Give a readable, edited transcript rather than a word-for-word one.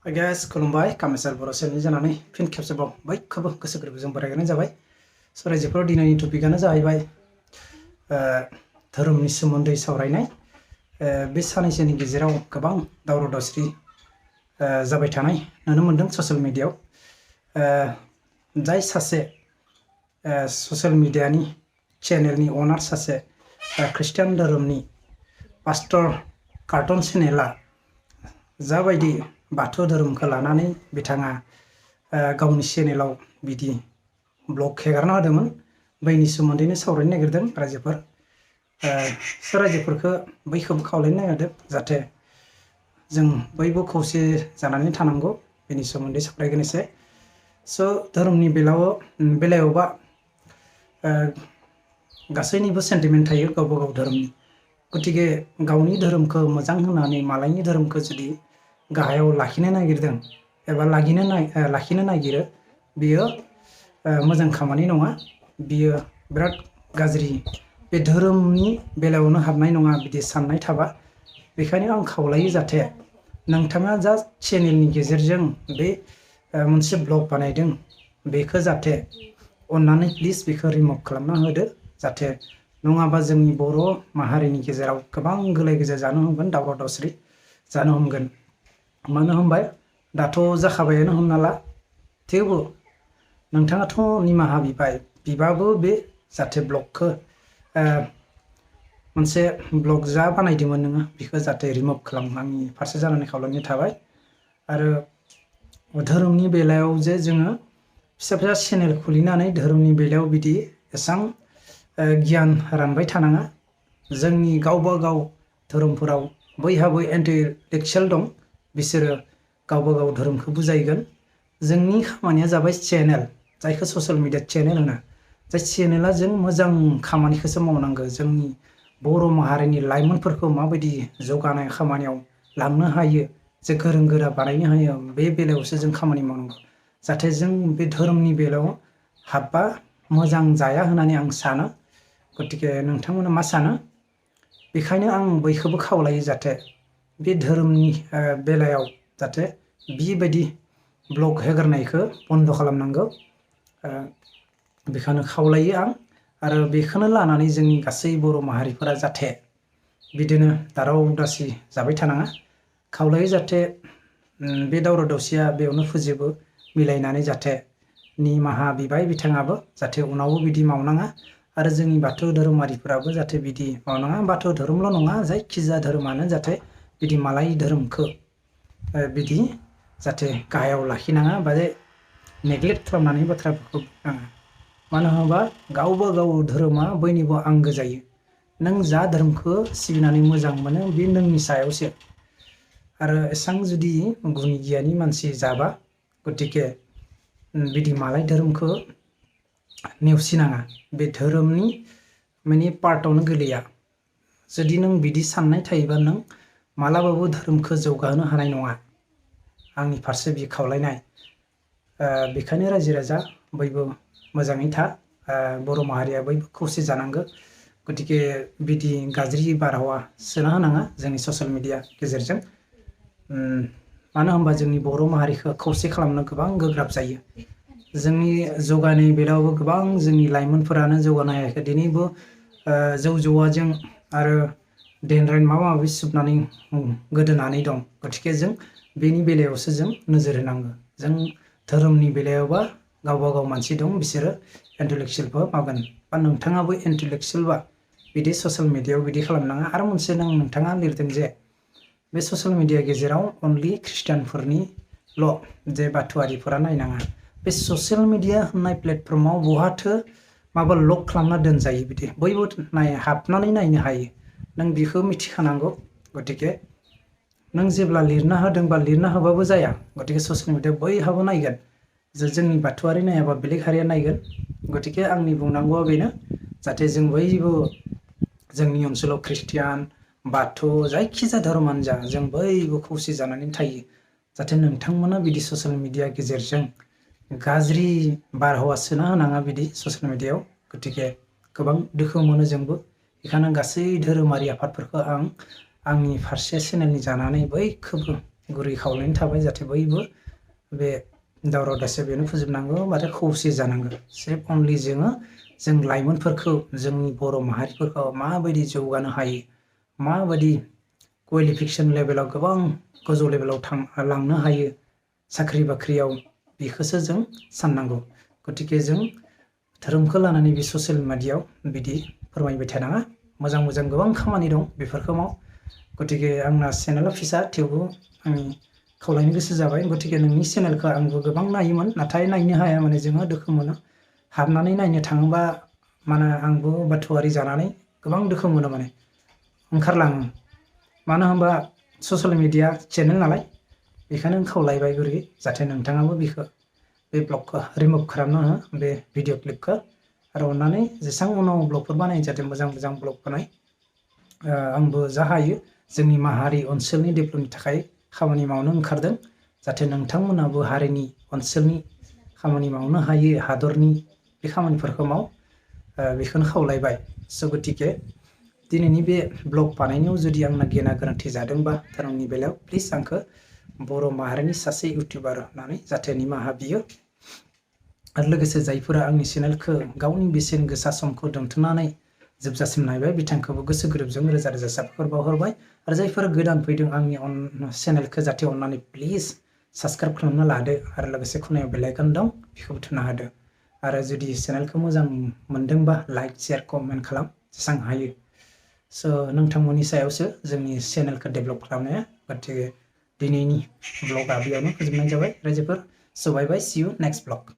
Guys, खुलुमबाय कामेसार बर' चेनेलनि जानानै फिन खेबसेबाव बयखौबो गोसो गोरबोजों बरायनाय जाबाय। स' रायजोफोर दिनैनि टपिकआनो जाहैबाय धोरोमनि सोमोन्दै सावरायनाय। बे सानैसोनि गेजेराव गोबां दावराव दावसि जाबाय थानाय नुनो मोन्दों ससियेल मिडियायाव। जाय सासे ससियेल मिडियानि चेनेलनि अनार सासे ख्रिस्टियान धोरोमनि पास्टर कार्टन चेनेला जाबायदि बाथौ धोरोमखौ लानानै बिथाङा गावनि चेनेलाव बिदि ब्लग हेगारना होदोंमोन, बैनि सोमोन्दैनो सावरायनो नागिरदों रायजोफोर। रायजोफोरखौ बयखौबो खावलायनो नागिरदों जाहाथे जों बयबो खौसे जानानै थानांगौ, बेनि सोमोन्दै सावरायगोन एसे। स' धोरोमनि बेलायावबा गासैनिबो सेन्टिमेन्ट थायो गावबा गाव धोरोमनि। गतिके गावनि धोरोमखौ मोजां होननानै मालायनि धोरोमखौ जुदि गाहायाव लाखिनो नागिरदों एबा लाखिनो नागिरो, बियो मोजां खामानि नङा, बियो बिराद गाज्रि। बे धोरोमनि बेलायावनो हाबनाय नङा बिदि साननाय थाबा। बेखायनो आं खावलायो जाहाथे नोंथाङा जा चेनेलनि गेजेरजों बे मोनसे ब्लग बानायदों, बेखौ जाहाथे अन्नानै प्लिज बेखौ रिमुभ खालामना होदो, जाहाथे नङाबा जोंनि बर' माहारिनि गेजेराव गोबां गोलाय गोजाय जानो हमगोन, दावराव दावसि जानो हमगोन। मानो होनबाय दाथ' जाखाबायानो हमना ला, थेवबो नोंथाङाथ' निमाहा बिबाबो बे जाहाथे ब्लगखौ मोनसे ब्लग जा बानायदोंमोन नोङो बेखौ जाहाथे रिमुभ खालाम, आंनि फारसे जानानै खावलायनाय थाबाय। आरो धोरोमनि बेलायाव जे जोङो फिसा फिसा चेनेल खुलिनानै धोरोमनि बेलायाव बिदि एसां गियान रानबाय थानाङा। जोंनि गावबा गाव धोरोमफोराव बयहाबो इन्टेलेक्सुयेल दं, बिसोरो गावबा गाव धोरोमखौ बुजायगोन। जोंनि खामानिया जाबाय चेनेल, जायखौ ससियेल मिडिया चेनेल होनो। जाय चेनेला जों मोजां खामानिखौसो मावनांगौ, जोंनि बर' माहारिनि लाइमोनफोरखौ माबायदि जौगानाय खामानियाव लांनो हायो, जे गोरों गोरा बानायनो हायो, बे बेलायावसो जों खामानि मावनांगौ। जाहाथे जों बे धोरोमनि बेलायाव हाबबा मोजां जाया होननानै आं सानो। गतिके नोंथांमोना मा सानो? बेखायनो आं बयखौबो खावलायो जाहाथे बे धोरोमनि बेलायाव जाहाथे बिबायदि ब्लग हेगारनायखौ बन्द' खालामनांगौ, बेखौनो खावलायो आं। आरो बेखौनो लानानै जोंनि गासै बर' माहारिफोरा जाहाथे बिदिनो दावराव दावसि जाबाय थानाङा, खावलायो जाहाथे बे दावराव दावसिया बेयावनो फोजोबो, मिलायनानै जाहाथे निमाहा बिबाय बिथाङाबो, जाहाथे उनावबो बिदि मावनाङा। आरो जोंनि बाथौ धोरोमारिफोराबो जाहाथे बिदि मावनाङा। बाथौ धोरोमल' नङा, जायखिजाया धोरोमानो जाहाथे बिदि मालाय धोरोमखौ बिदि जाहाथे गाहायाव लाखिनाङा बा नेग्लेक्ट खालामनानै बाथ्राफोरखौ बुंनाङा। मानो होनोबा गावबा गाव धोरोमा बयनिबो आंगो जायो। नों जा धोरोमखौ सिबिनानै मोजां मोनो बे नोंनि सायावसो। आरो एसां जुदि गुनि गियानि मानसि जाबा, गतिके बिदि मालाय धोरोमखौ नेवसिनाङा, बे धोरोमनि माने पार्टआवनो गोलैया। जुदि नों बिदि साननाय थायोबा नों मालाबाबो धोरोमखौ जौगाहोनो हानाय नङा। आंनि फारसे बि खावलायनाय। बेखायनो रायजो राजा बयबो मोजाङै था, बर' माहारिया बयबो खौसे जानांगौ। गतिके बिदि गाज्रि बारहावा सोना होनाङा जोंनि ससियेल मिडिया गेजेरजों। मानो होनबा जोंनि बर' माहारिखौ खौसे खालामनो गोबां गोब्राब जायो। जोंनि जौगानाय बेलायावबो गोबां जोंनि लाइमोनफोरानो जौगानो हायाखै। दिनैबो जौ जुवाजों आरो देनद्राइन माबा माबि सोबनानै गोदोनानै दं। गतिके जों बेनि बेलायावसो जों नोजोर होनांगौ। जों धोरोमनि बेलायावबा गावबा गाव मानसि दं, बिसोरो इन्टेलेक्सुयेलबो मावगोन। बा नोंथाङाबो इन्टेलेक्सुयेलबा बिदि ससियेल मिडियायाव बिदि खालामनाङा। आरो मोनसे नोंथाङा लिरदों जे बे ससियेल मिडिया गेजेराव अनलि ख्रिस्टियानफोरनिल' जे बाथौआरिफोरा नायनाङा। बे ससियेल मिडिया होननाय प्लेटफर्माव बहाथो माबा लक खालामना दोनजायो, बिदि बयबो हाबनानै नायनो हायो। नों बेखौ मिथिखानांगौ। गतिके नों जेब्ला लिरना होदोंबा लिरना होबाबो जाया। गतिके ससियेल मिडियायाव बयहाबो नायगोन, जोंनि बाथौआरि नायाबा बेलेग हारिया नायगोन। गतिके आंनि बुंनांगौआ बेनो, जाहाथे जों बयबो जोंनि ओनसोलाव ख्रिस्टियान, बाथौ, जायखिजाया धोरोमानो जा, जों बयबो खौसे जानानै थायो। जाहाथे नोंथांमोना बिदि ससियेल मिडिया गेजेरजों गाज्रि बारहावा सोना होनाङा बिदि ससियेल मिडियायाव। गतिके गोबां दुखु मोनो जोंबो। बेखायनो गासै धोरोमारि आफादफोरखौ आंनि फारसे चेनेलनि जानानै बयखौबो गुरै खावलायनाय थाबाय जाहाथे बयबो बे दावराव दावसिया बेनो फोजोबनांगौ आरो खौसे जानांगौ सेफ अनलि जों लाइमोनफोरखौ जोंनि बर' माहारिफोरखौ माबायदि जौगानो हायो माबायदि क्वालिफिकेसन लेभेलाव गोबां गोजौ लेभेलाव लांनो हायो साख्रि बाख्रियाव बेखौसो जों साननांगौ गतिके जों धोरोमखौ लानानै बे ससियेल मिडियायाव बिदि फोरमायबाय थानाङा मोजां मोजां गोबां खामानि दं बेफोरखौ माव गतिके आंना चेनेला फिसा थेवबो आं खावलायनो गोसो जाबाय गतिके नोंनि चेनेलखौ आंबो गोबां नायोमोन नाथाय नायनो हाया माने जोङो दुखु मोनो हाबनानै नायनो थाङोबा माने आंबो बाथौआरि जानानै गोबां दुखु मोनो माने ओंखारलाङो मानो होनबा ससियेल मिडिया चेनेल नालाय बेखायनो खावलायबाय गुरै जाहाथे नोंथाङाबो बेखौ बे ब्लगखौ रिमुभ खालामनो हो बे भिडिअ क्लिपखौ आरो अननानै जेसां उनाव ब्लगफोर बानायो जाहाथे मोजां मोजां ब्लग बानाय आंबो जा हायो जोंनि माहारि ओनसोलनि डेभेलपनि थाखाय खामानि मावनो ओंखारदों जाहाथे नोंथांमोनाबो हारिनि ओनसोलनि खामानि मावनो हायो हादरनि बे खामानिफोरखौ माव बेखौनो खावलायबाय स' गतिके दिनैनि बे ब्लग बानायनायाव जुदि आंना गेना गोरोन्थि जादोंबा धोरोमनि बेलायाव प्लिज आंखौ बर' माहारिनि सासे इउटिउबार होननानै जाहाथे निमाहा बियो आरो लोगोसे जायफोरा आंनि चेनेलखौ गावनि बेसेन गोसा समखौ दोनथ'नानै जोबजासिम नायबाय बिथांखौबो गोसो गोरबोजों रोजा रोजा साबायखर बावहरबाय आरो जायफोरा गोदान फैदों आंनि चेनेलखौ जाहाथे अननानै प्लिज साबस्क्राइब खालामना लादो आरो लोगोसे खनायाव बेल आइकन दं बेखौबो थुना होदो आरो जुदि चेनेलखौ मोजां मोनदोंबा लाइक शेयार कमेन्ट खालाम जेसां हायो स' नोंथांमोननि सायावसो जोंनि चेनेलखौ डेभेलप खालामनाया गतिके दिनैनि ब्लगआ बेयावनो फोजोबनाय जाबाय रायजोफोर स' बाय बाय सि इउ नेक्स्ट ब्लग